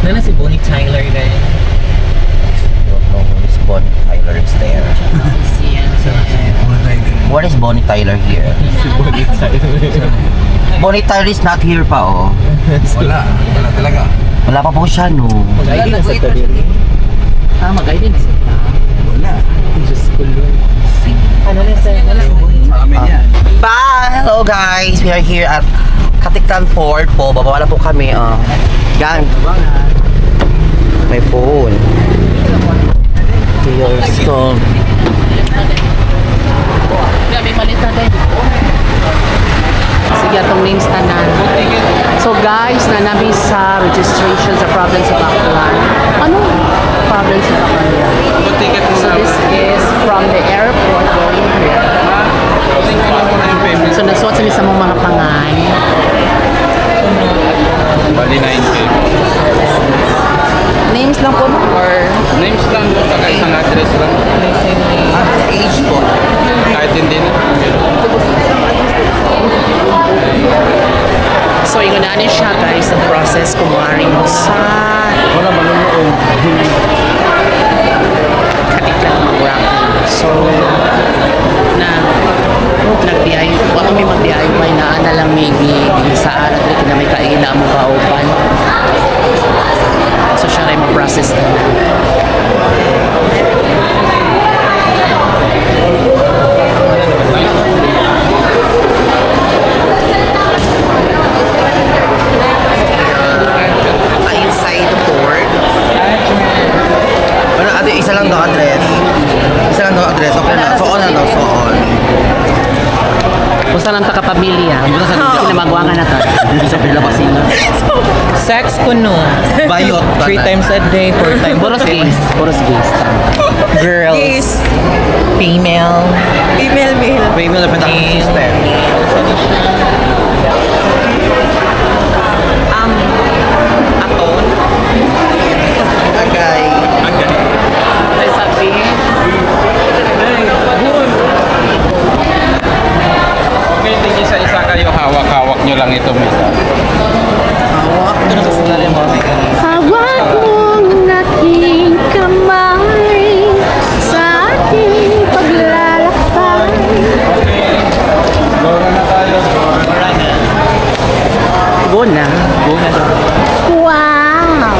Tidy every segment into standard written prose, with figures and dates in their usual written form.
Nana si Bonnie Tyler guys. Don't know who is Bonnie Tyler is there. What is Bonnie Tyler here? Si Bonnie Tyler. Bonnie Tyler is not here pa, oh. Wala. Wala talaga. Wala pa po siya, no? Mag-ID na sa tabi. Ah, mag-ID na sa Wala. Diyos ko, Lord. Ano na sa Sa amin yan. Bye! Hello guys! We are here at Caticlan Port po. Bababa na po kami, oh. Yan. My phone. Diyos ko. May malit na din. Sige, atong names tanan. So guys, nanami sa registration sa province of Aklan. Ano? Province of Aklan. So this is from the airport going here. So nasuot sa sa mong mga pangan. Bali 9K. Names lang po or Names lang po, saka isang address lang. Age po. Kahit hindi na. So ingon na ni siya guys ang process kung mo sa Wala manunood. Caticlan mag-Boracay. So na nag-DIY, wala may mag-DIY na ana lang maybe sa arat na may kaila mo kauban. So siya rin ma-process na. Inside the port. Ano, ate, isa lang daw address. Isa lang daw address. Okay na. So on na daw. So on. Kung saan ang takapamilya, kinamagwangan na to. Hindi sa pila basina. Sex ko no. Bayot. 3 times a day, 4 times Puros a day. gays. Puros gays. Girls. Gays. Female. Female, male. Female reproductive system. Aton. Okay. Ay, sabi. Okay, tig isa-isa kayo. Hawak-hawak nyo lang ito, misa. Hawak. Ito na sa sila mo. Hawak mong aking kamay sa aking paglalakbay. Go na tayo. Go na. Go na. Wow!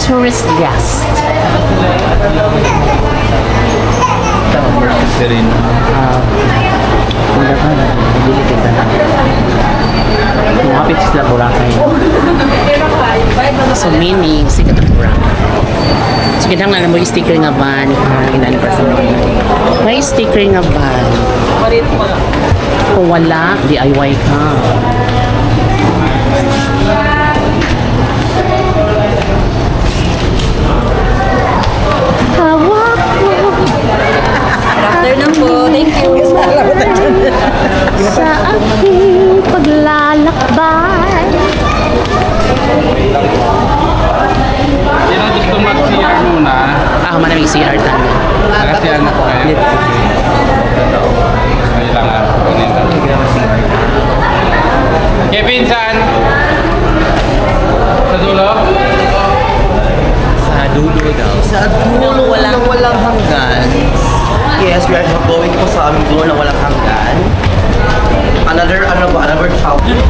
Tourist guest. Wala ka na. Bili kita na. Muhapit sila Boracay. So meaning, sikat ang Boracay. So kinahanglan mo yung sticker nga van. Kinahanglan pa sa mga. May sticker nga van. Kung wala, DIY ka. Hawak mo After na po. Thank you. sa aking paglalakbay. Sino gusto mag-CR muna? Ah, maraming CR tayo. Kasi ano po kayo? Kayo lang ah. Kunin lang. Kevin, saan? Sa dulo? Sa dulo daw. Sa dulo ng walang hanggan. Yes, we are going po sa aming dulo ng walang hanggan. Another, ano ba? Another chapter.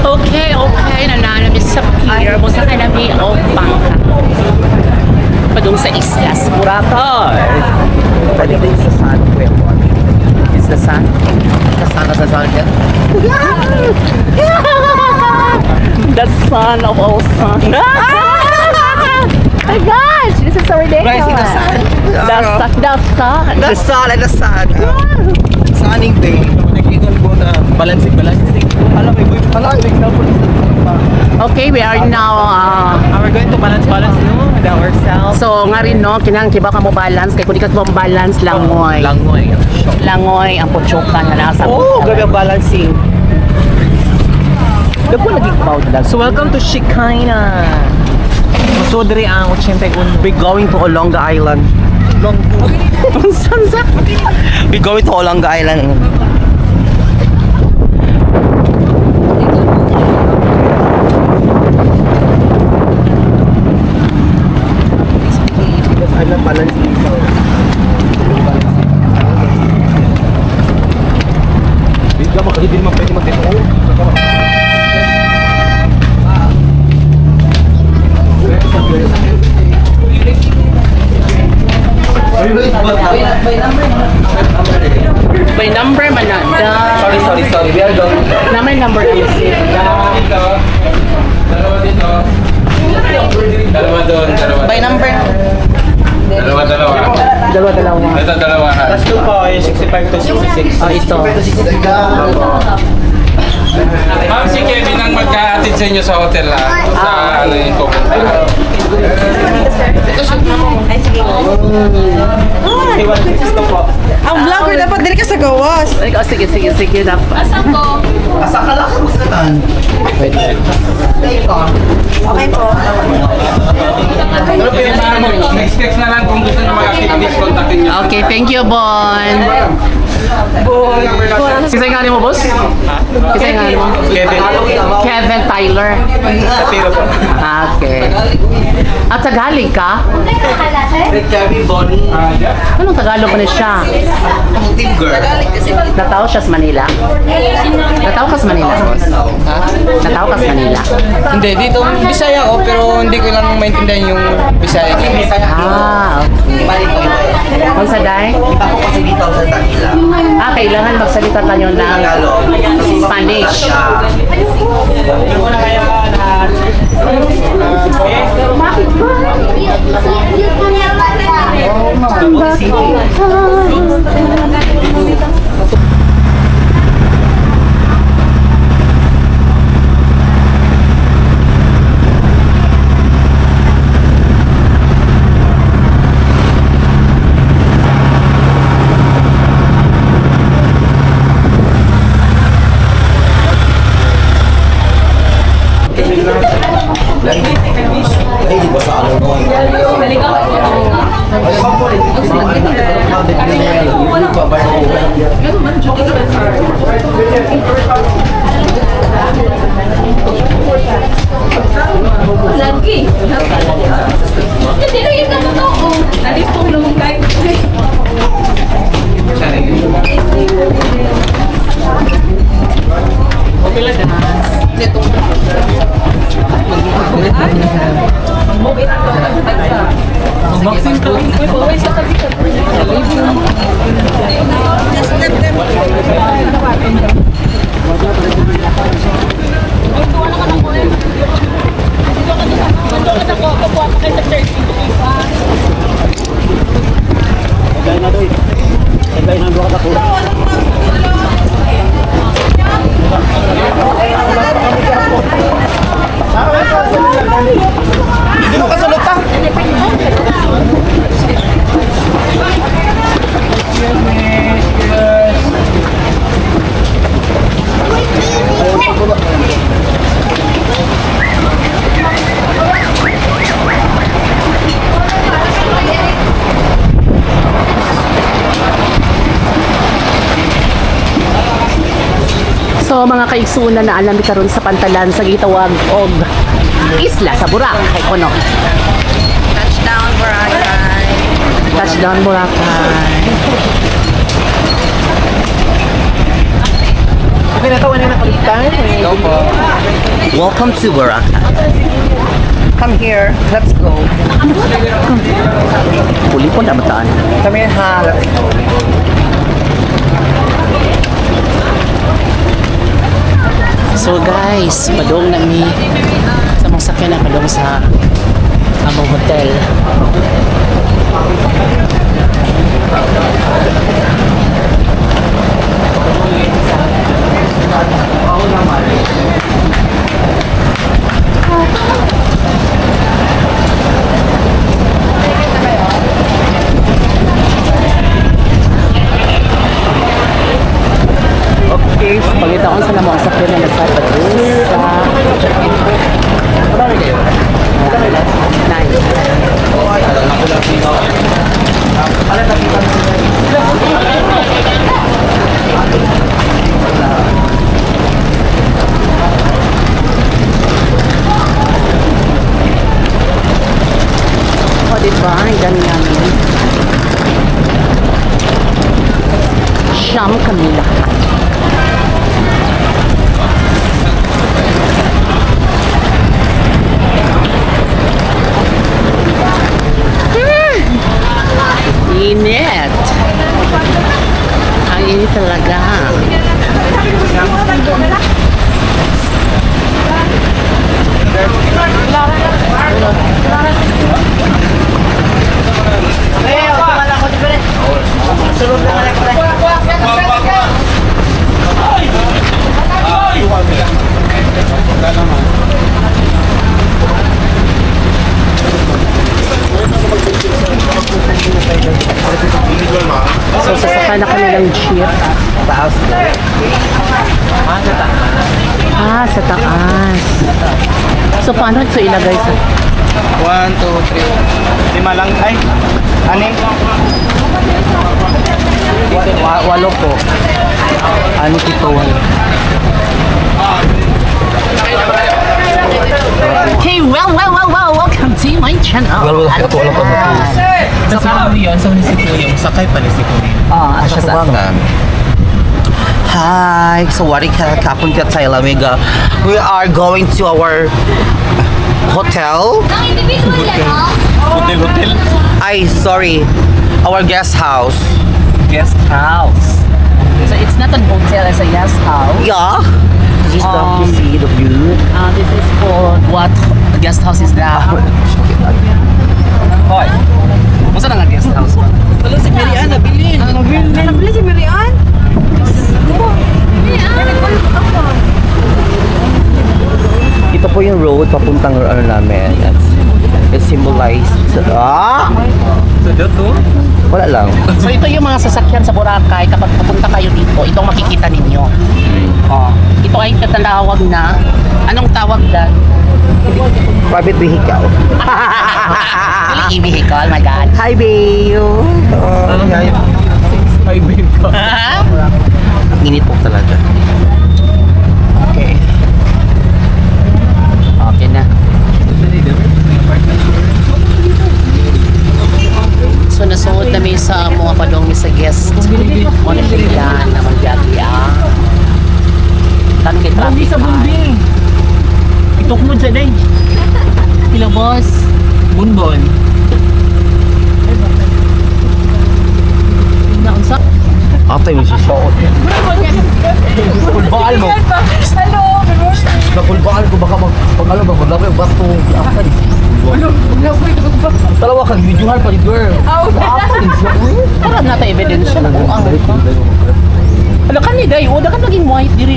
Okay, okay. Nananami sa pier. Musa ka nami o bangka. Padung sa Islas Boracay. Pwede din sa San Pueblo. Isla San? Kasana sa sun yan. The son of all sun. My gosh, this is so ridiculous. Rising the sun. The sun. The sun. The sun and the sun. Sunning day. Balancing, balancing. Alam, may boy. Alam, may example. Okay, we are now We're going to balance, balance, no? With ourselves. So nga rin no, kinahanglan kiba ka mo balance kay kung di ka mo balance, langoy. Langoy. Langoy ang putsukan na nasa. Oh, grabe ang balancing. Dagko lagi bawd lang. So welcome to Shekinah. So diri ang 81. We going to Olonga Island. Saan sa? We going to Olonga Island. Island balance. Hindi naman pwede mag-dito. By number man na. Da. Sorry, sorry, sorry. We are going. Number number is Dito. Dalawa dito. Dalawa doon, dalawa. By number. Dalawa, dalawa. Dalawa dalawa. Ito, dalawa. Last two po, yung 65 to 66. Oh, ito. Ma'am, si Kevin ang magkaatid sa inyo sa hotel ha. Sa ano yung pupunta. Ay, sige. 61, 62 po. Ang vlogger dapat dili ka sa gawas. Ay, oh, sige, sige, sige. Dapat. Asa ka lang sa tan. Okay po. Next text na lang kung gusto nyo mag-activities, kontakin nyo. Okay, thank you, Bon. Kisay nga ni mo, boss? Kisay nga ni mo? Kevin. Kevin Tyler. Kapiro po. Okay. At Tagalog ka? Kevin Bonnie. Anong Tagalog na siya? Team girl. Nataw siya sa Manila? Nataw ka sa Manila, boss? Nataw ka sa Manila? Hindi, dito Bisaya ako pero hindi ko lang maintindihan yung Bisaya niya. Ah, okay. Kung sa day? Ako kasi dito sa Manila. Ah, kailangan magsalita tayo ng Tagalog. Spanish. Ay, di ba sa ano no? Lagi. Hindi na yun na totoo. Alis po lumungkay. Hindi mo kasulot pa. So mga kaigsunan na alam karon sa pantalan sa gitawag og Isla sa Boracay kuno. Touchdown, Boracay. Touchdown Boracay. Okay na to, wala na kaligtan. Ikaw po. Welcome to Boracay. Come here. Let's go. Puli po na bataan. Come here, ha. Let's go. So guys, padung na mi sa mong sakyan na padung sa among hotel. Okay. Pangita ko sa namong sakyan na nasa padung sa nine. O, diba? Ang dami namin. Siyam kami lahat. Init. Ang init talaga. So, sasakay na kami ng jeep. Taas. Ah, sa taas. Ah, sa taas. So, paano ito ilagay sa... 1, 2, 3. 5 lang. Ay, anim. Walo po. Ano kito walo? Okay, well, welcome to my channel. Walo walo walo pa. Sa saan yun? Sa ni si Kuya. Sakay pa ni si Kuya. Ah, siya sa... Hi! So what ka kapon ka tayo lamig. We are going to our hotel. Ang individual yan, oh. Hotel, hotel. Ay, sorry. Our guest house. Guest house. So, it's not an hotel, it's a guest house. Yeah. This is the you see the view. This is called... What guest house is that? Hoy. Musa na nga guest house? Wala si Mary Ann, nabilin. Nabili si Mary Ann? Ito po yung road papuntang ano namin. It's symbolized. Ah! So, dito? Wala lang. So ito yung mga sasakyan sa Boracay. Kapag pupunta kayo dito, itong makikita ninyo. Oh. Ito ay katalawag na, anong tawag dan? Private vehicle. Dili e-vehicle, my God. Hi, babe. Hi, babe ko. Ang init po talaga. Okay. Okay na. So nasuot na sa mga padong mi sa guest. Mo na siya na magbiyahe ah. Tan kay Bundi traffic. sa bundi. Itok mo dyan eh. Pila boss. Bunbon. Naunsa? Atay mo siya suot. Kulbaan mo. Hello, good morning. Nakulbaan ko baka mag pag ano ba maglaway og bato. Apa ni? Talawa kag videohan pa ni girl. Apa ni siya? Uy. Para na ta ebidensya na buang. Ala kani day, o dakan naging white diri.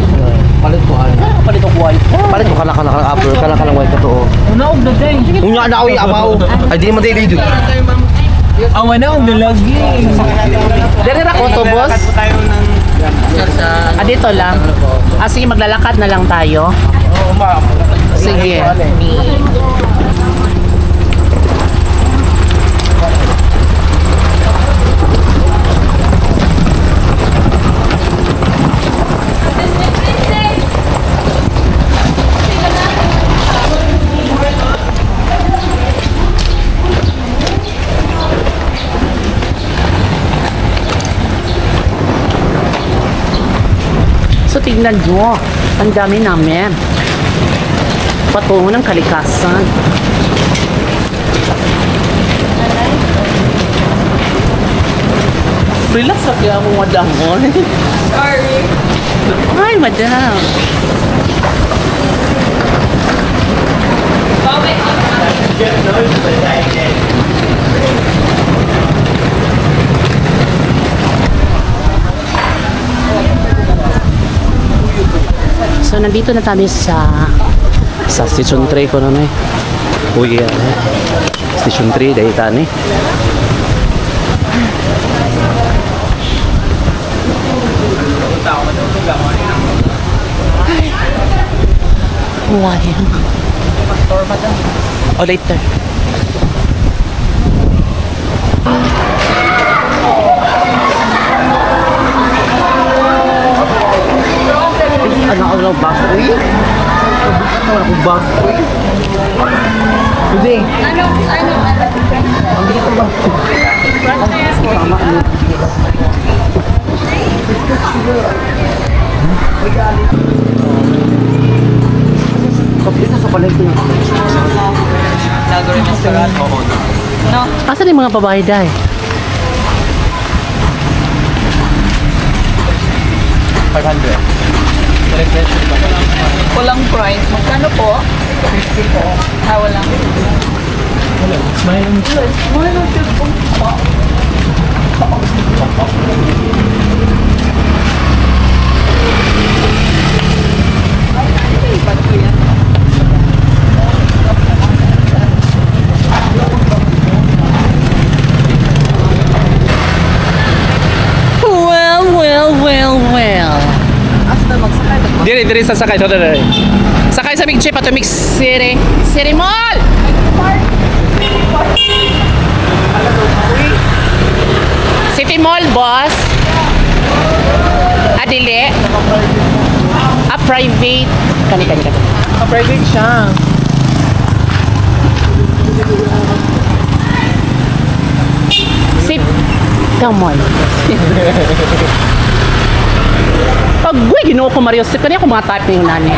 Palit ko ano. Wala ka palit og white. Palit ko kana kana kana upper kana kana white ka to. Unaog na day. Unya na oy abaw. Ay di man dili dito. Awa na, ang dalagi. Diri ra ko to boss. Lalakad po tayo ng sir sa Ah, dito lang. Ah, sige, maglalakad na lang tayo. Oo, ma'am. Sige. Disney princess. So, tingnan nyo. Ang dami namin. Patungo ng kalikasan. Relax ka kaya mo, madam. Sorry. Hi, madam. So nandito na kami sa Station 3 ko na eh. Uy, yan eh. Station 3 dahil tani. Why? Oh, later. Ano ako lang bus, uy? Ano ako bus, uy? Hindi. Ano? Ano? Dito sa palengke ng Asan yung mga babae dahil? Walang price. Magkano po? 50 po. Ah, wala. Well, well, well, well. Dire, dire sa sakay. Dire, dire. Sakay sa Big Chip at Mix City. City Mall! City Mall, boss. Adili. A private. Kani, kani, kani. Private siya. Sip. Come on. Pagway, ginoo ko Mario. Sip, kani ako mga type na yung nani.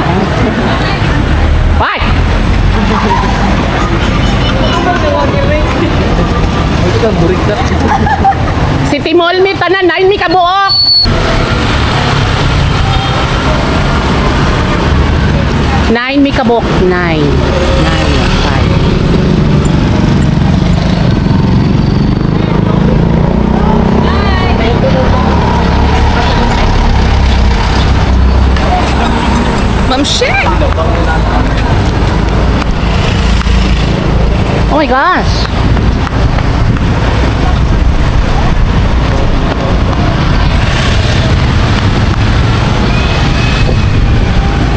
Why? City Mall mi tanan 9 mi kabuok. 9 mi kabuok, 9. 9 5. Ma'am, shit! Oh my gosh.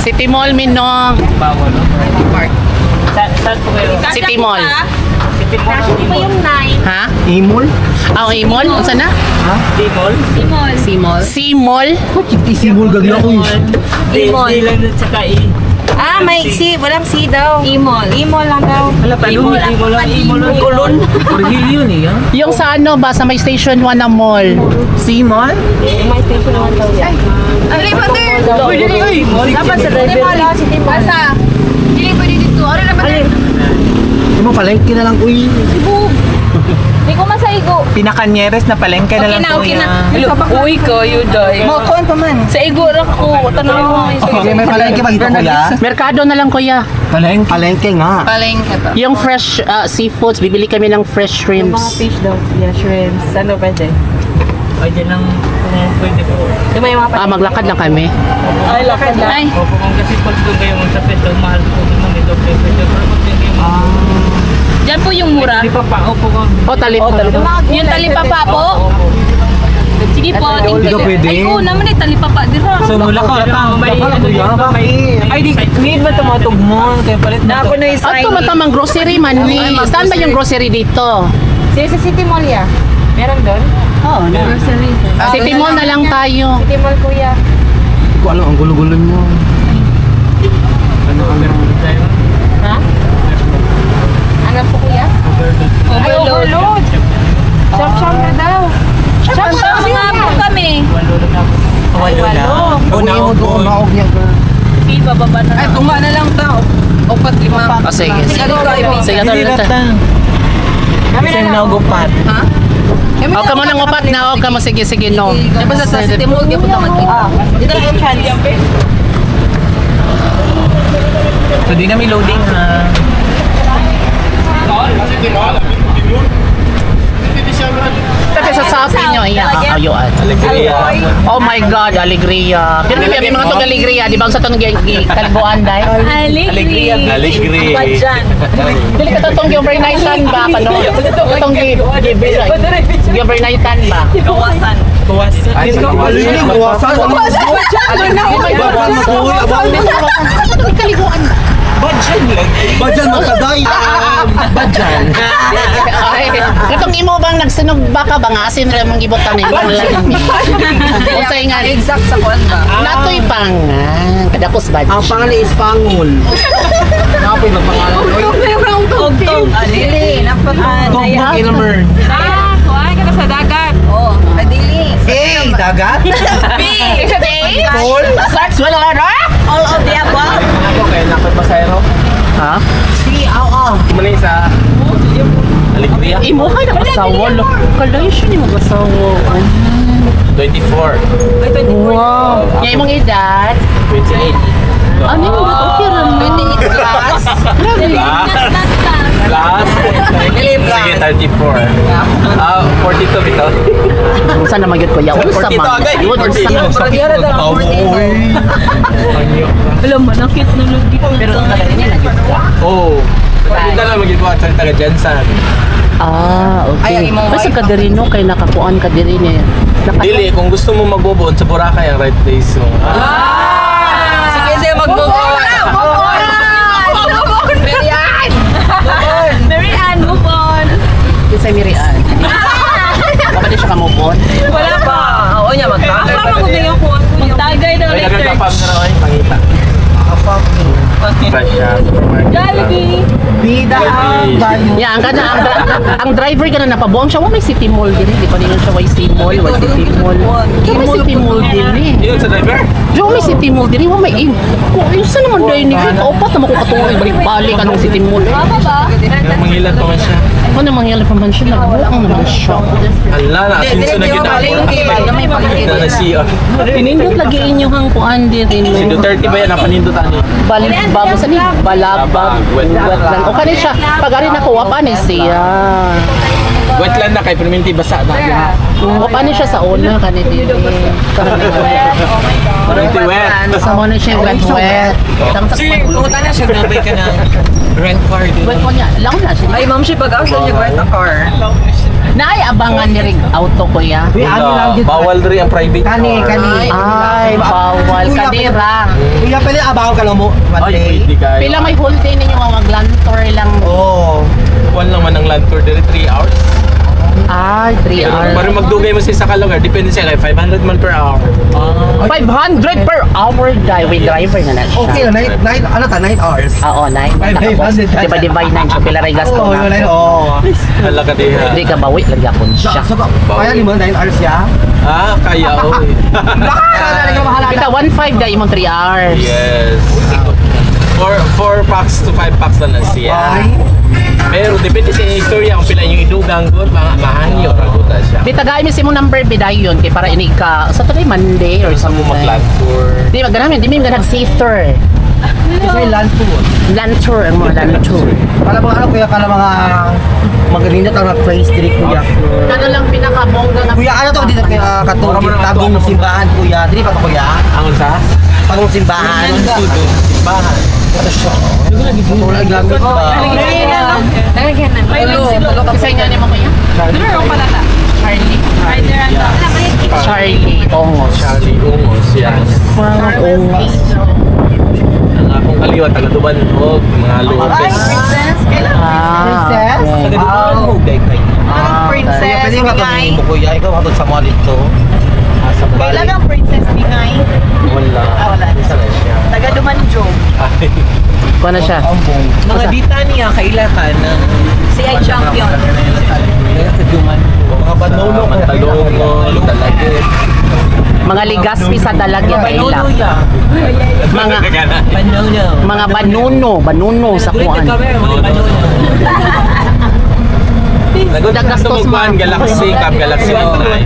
City Mall Minong. Saan po kayo? City Mall. City Mall. Di ba yung 9? Ha? Imol? Ah, oh, Mall? Unsa na? City Mall? Simol. Mall. Si Mall? Isimol gagawin ako eh. Imol. D lang at saka E. Ah, may C. Walang C daw. Imol. Imol lang daw. Wala pa. Imol. Imol. Imol. Kulon. Hill yun eh. Yung sa ano ba, sa may Station 1 na mall. C Mall? May station naman daw yan. Ano ba there? Dapat sa City Mall, oh, City Mall. Asa? Dili pwede dito. Ano naman there? Hindi mo palengke na lang, uy. Di ko masaigo. Pinakanyeres na palengke na Okay lang na, po okay na. yan. Uy ko, you die. Mo, kuan pa man. Sa igo ra ko. Tanaw mo. Okay, may palengke ba dito, kuya? Merkado na lang, kuya. Palengke? Palengke nga. Palengke to. Yung fresh seafoods, bibili kami ng fresh shrimps. Fish daw. Yeah, shrimps. Ano pwede? Pwede lang kung pwede po. Di ba yung mga Ah, maglakad lang kami. Ay, lakad lang. Ay. Opo, kung kasi pag doon kayo sa peso, mahal po doon ito peso. Pero pag doon kayo Diyan po yung mura. Di pa pa, opo kung O, talip. Yung talipapa po. Sige po, thank Dito you. pwede? Ay, oo naman eh, talipapa. Dira. So mula ka pa. May ano Kuya, bakit? Ay, di, need ba tumatog mo? Kaya palit na. Ako na yung At tumatamang grocery man ni. Saan ba yung grocery dito? Sino sa City Mall ya? Meron doon? Oo, na. City Mall na lang tayo. City Mall, kuya. Hindi ko alam, ang gulo-gulo niyo. Ha? Ano po, kuya? Ay, overload. Shop-shop na daw. Shop-shop nga po kami. Walo na. Una mo doon, maog niya ka. Sige, bababa na. Ay, tunga na lang ta. Upat lima. O, sige. Sige, Sige, Hindi tara, tara. rata. Kasi naugupat. Ha? O, kamo nang upat na. O, kamo. Sige, sige, no. Di ba sa City Mall, di po magkita. Dito lang yung chance. So di namin loading ha. Tapi sa sabi nyo, iya, ayuan. Alegria. Oh my God, Alegria. Pero may mga tong Alegria, di ba? Ang sa tong kalibuan, day? Alegria. Alegria. Badyan. Dili ka tong overnightan ba? Kano? Katong gi-overnightan ba? Kawasan. Ay, sa Kawasan. Kaliguan ba? Badyan magkaday. Badyan. Ay, katong imo bang nagsunog ba ka ba nga asin ra mong gibutan ni imong lami. Unsay nga Exact sa kuan ba? Natoy pangan kadapos ba? Ang pangalan is Pangol. Kapoy ba pangalan? Tugtog. Dili, napatan. Tugtog Ilmer. Ah, kuha ka na sa dagat. Oh, adili. A, dagat. B. Sa A? Paul. Starts with a letter? All of the above. Ako kay nakot pasayro. Ha? C, aw, aw. Muna sa Alegria. Imo ka na asawa. Kalay siya ni mag-asawa. 24. Wow. Nya imong edad? 28. Ano yung okay ra no? 28 plus. Grabe. Plus. Sige, 34. Ah, 42 bitaw. Unsa naman gyud kuya? Unsa 42 man? agay. Yun, unsa man? 42. Alam mo, nakit na lugi. Pero talaga niya na gyud ka. Oh. Pwede na lang magiging taga Jensen. Ah, okay. Ay, ang imong Basta wife ka diri no kay nakakuan ka diri niya. Dili, kung gusto mo magbubuon sa Boracay ang right place mo. Sige, sige, mag-move on. Move on! Move on! Mary Ann! Mary Ann, move on! Kinsay Mirian. Baka di siya ka move on. Wala pa. Oo niya, magka. Magtagay daw Ay, later. nagkakapam na raw ay pangita. Pa siya, supermarket. Jollibee! Bida ang bayo. Yeah, ang kana ang driver kana napabuang siya wa may city mall din, di pa ningon siya way city mall, way city mall. Wa may city mall din eh. Yun sa driver? Di wa may city mall din, wa may in. Kung isa naman dahil ni kaupat na makukatuloy balik-balik anong city mall. Eh. Tama ba? Yung manghilan pa man siya. Ano mangyari pa man siya, nagbuang naman siya. Ala na, asinso na Palengke. ginagawa. Palengke. Na na siya. Pinindot lagi inyong kuan din Si no. Duterte ba yan? Ang panindutan ni. Balibag sa ni balabag wetland. O kani siya, pag ari nako wa pa ni siya. Wetland na kay Perminti basa na. Wa pa ni siya sa una kani din. Perminti wet. Sa mo na siya wet wet. Sir, pumunta na siya gabay ka ng rent car din. Wet ko niya, lang na siya. Ay, ma'am, siya pag-asa niya rent a car. Naay abangan ni ring auto ko ya. Uy, ani lang dito. Bawal rin ang private Kani, car. kani. Ay, bawal kadira. Kuya, pwede abaw ka lang mo. One Ay, day. pwede kayo. Pila may whole day ninyo nga maglantor lang. Oo. One lang man ang land tour diri 3 hours. Ay, 3 hours. Pero magdugay mo siya sa kalugar, depende siya kay 500 man per hour. 500 per hour dai with driver na na siya. Okay, 9, 9, ano ta, 9 hours. Oo, 9. 500. Diba divide 9 siya pila ray gasto Oo, na. yun, nine, oo. Hala ka diha. Hindi ka bawi lang gyapon siya. So, kaya ni mo, 9 hours siya? Ah, kaya oy. Kita 1.5 dai imong 3 hours. Yes. 4 packs to 5 packs na na siya. Pero depende sa istorya kung pila yung idugang gud, mga mahangyo ra gud na siya. Di tagay mi si mo number bidayon kay para ini ka sa today Monday or Sa mo something. mag-land tour. Di ba ganun, di mi ganag safe tour. Kasi may land tour. Land tour ang mga land tour. Para mga ano kuya, para mga magalinda ang mga place diri kuya. Kano lang pinakabongga nga Kuya, ano to dito kaya katong tagong simbahan kuya? Dili pa to kuya? Angon sa? Tagong simbahan. Simbahan. Tulad gamit ba? Kasi nga ni mo kuya? Charlie. Charlie Ongos. Charlie Ungos, yes. Wow, Ongos. Ang akong kaliwa, taga Dubanhog, mga Lopez. Ah, Princess? Taga Dubanhog, dahil kay. Ah, Kuya, pwede nga kami mo kuya. Ikaw matod sa mga dito. Kailan ang Princess Bingay? Wala. Wala. Isa na siya. Taga Dumanjong. Ay. Kuha na siya. Mga dita niya, kailakan ng Si ay champion. sa Dumanhog. Mga Manolo. Mantalongon, Dalagit. Mga ligaspi sa Dalagit ay Banono lang. ya. Mga Banono. mga banuno, banuno sa kuan. Kami, mga banono. Nagusto mo kuan Galaxy, Club Galaxy.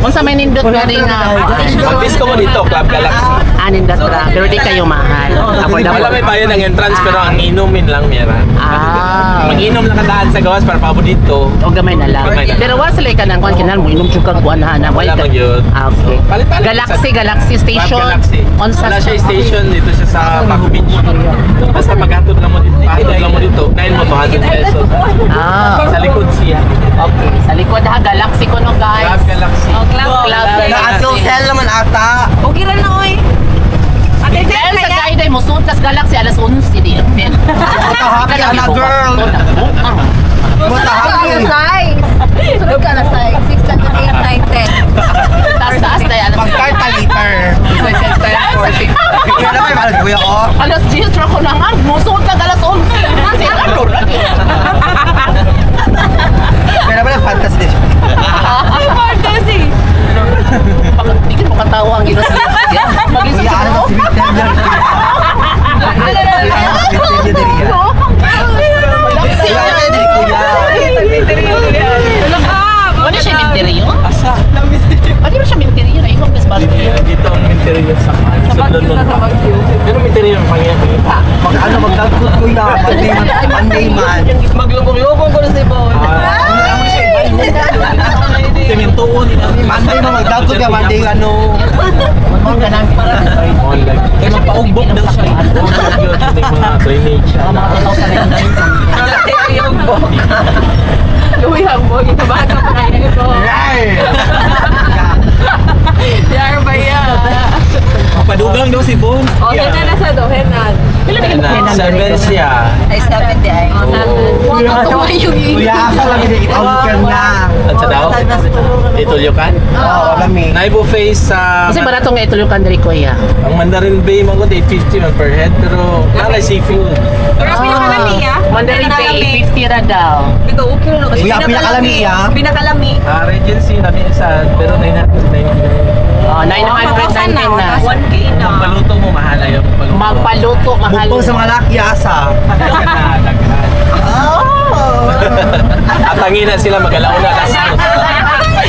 Unsa may nindot nga rin nga Mag-disco mo dito, Club Galaxy. nindot ra, pero di kayo mahal. Affordable. Wala may bayad ang entrance pero ang inumin lang meron. Ah. Mag-inom lang kadaan sa gawas para paabot dito. O gamay na lang. Gamay na lang. Pero wala sila ka nang kuan kinahanglan mo inom jud kag kuan ha na. Wala man yun. Ah, okay. Palit-palit. Galaxy, Galaxy Station. Galaxy. On sa Wala siya station dito siya sa Paco Beach. Basta maghatod lang mo dito, pahatod lang mo dito. 9 mo 200 pesos. Ah. Sa likod siya. Okay, sa likod ha, Galaxy ko no guys. Club Galaxy. Oh, Club Club Na Galaxy. hotel naman ata. Okay ra na oy. Ate, Dahil sa guide ay musuot tas Galaxy alas 11 di. What a happy ana girl. What a happy. Size. Sunod ka na size. 6, 7, 8, 9, 10. Taas taas na alas. Mag-start ta later. Kaya naman parang kuya oh. Alas 10 ra ko na nga, musuot na alas 11. Kasi ano ra. Kaya naman ang fantasy dish. Ay, fantasy. Baka di ka makatawa ang ginos. Mag-isip Kuya ano ko. si Victor. Galaxy. Kuya. Wala siya minteriyo? Asa? Ano siya minteriyo? Naingon mas ba? Dito ang interior sa kan. Sa London pa. Pero may interior pangyayari. Mag ano magdagkot kuya. Monday man. Monday man. Maglubong-lubong ko na si Bon. Sementoon. Monday man magdagkot ka Monday ano. Online. Kaya magpaugbok daw siya. Ugbok yun. Yung mga drainage. Mga 2019. Luwi ang mo, ginabahan ka pa na ito. Yar ba yan? Padugang daw si Bon. Oh, na na sa dohen na. Na, seven siya. Ay, 7 di ay. Wow, yung Kuya asa lang hindi itaw na. At sa daw? Itulyokan? Oo, lami. Nay buffet sa Kasi barato nga ituloy kandri kuya. ang Mandarin Bay mga 850 man per head pero nalay seafood. Pero pinakalami ah. Mandarin Bay, 50 ra daw. Ito, okay na. Kuya, pinakalami ah. Pinakalami. Ah, Regency namin isa pero 999. Oh, 999 na. 1K na. Paluto mo mahal ayo paluto. Magpaluto, mahal. Bukong sa mga laki asa. Daghan, daghan. Oh. Atangin na sila magalaw na alas dos.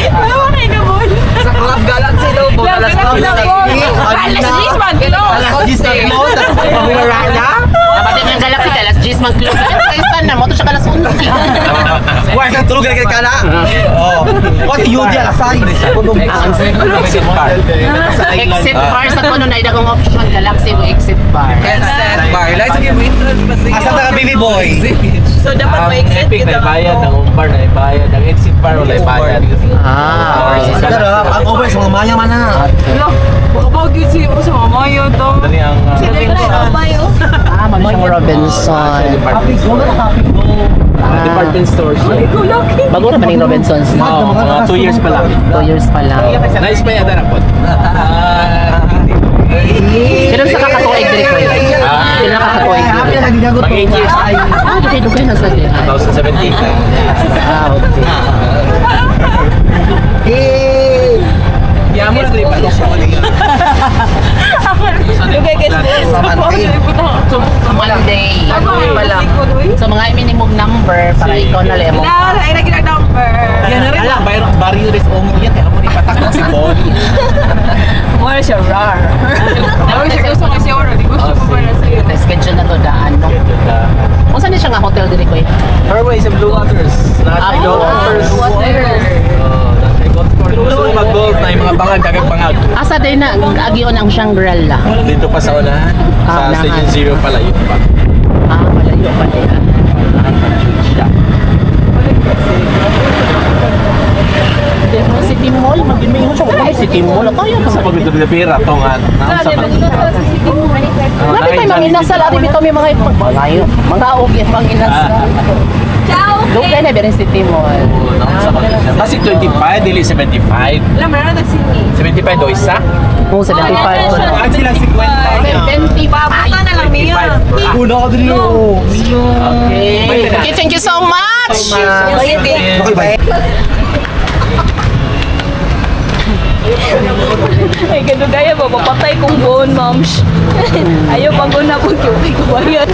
Wala na inabol. Sa Club Galaxy daw, Bon. Alas Galaxy daw, Bon. Alas 10 man, close. Alas 10 na close. Tapos pamilya na. Dapat yung Galaxy ka, alas 10 mag-close. Ay, sa isa na, moto siya ka alas 11. Why ka tulog ka na? Oh. What you di alas 6. Exit bar. Exit bar sa kuno na idagong option, Galaxy o exit bar. Headset bar. Like, sige, wait. Asa ta ka baby boy? So, dapat Ang ma-exit Epic kita. na bayad, ang bar na bayad, ang exit bar wala bayad. Ah. Sarap. Ang over sa mga maya man na. Bakit siya sa mama yun to? Dali ang Ah, mali siyang Robinson. department store. Department store siya. Bago na ba ng Robinsons? Oo, mga 2 years pa lang. 2 years pa lang. Nice pa yata na po. Pero sa kakatuig diri ko. Pero nakakatuig Happy diri. na ginagot Mag 8 years. Ah, dugay-dugay na sa diha. 2017. Ah, okay. Hey! Yaman na pa. Lugay guys. Monday. pa lang. So mga minimum number para ikaw na lang mo. Na, ay lagi na number. Yan na rin ang barrio res ongo yan. Kaya mo ni patakot si Bon. More siya rar. Ako siya gusto ko siya oro, di gusto ko para sa iyo. Schedule na to daan no. Unsa ni siya nga hotel diri ko? Fairway sa Blue Waters. Nasa Ah, golf course. Waters. Oh, nasa golf course. Gusto mo mag-golf na yung mga bangag, kagag bangag. Asa day na agion ang Shangri-La. Dito pa sa unahan. Ah, Sa unahan. Station Zero pala yun pa. Ah, malayo pala yan. City Mall, mag-imingon siya. Wala City Mall. Kaya Sa pagdito na pera to nga. Naunsa man. Nabi tayo mga inasal. Ate, bitaw may mga Malayo. Mga okay, mga inasal. Ciao! Dugay na birin City Mall. Oo, naunsa man siya. Kasi 25, dili 75. Alam mo na sini. 75 do isa? Oo, 75 ko na. Ang sila 50. 75. Papunta na lang niya. Una ka din oh. Okay. Okay, thank you so much! Okay, bye. Ay, kadugaya ba? Papatay kong bone, ma'am. Ayaw pag una po, kaya ko bayad.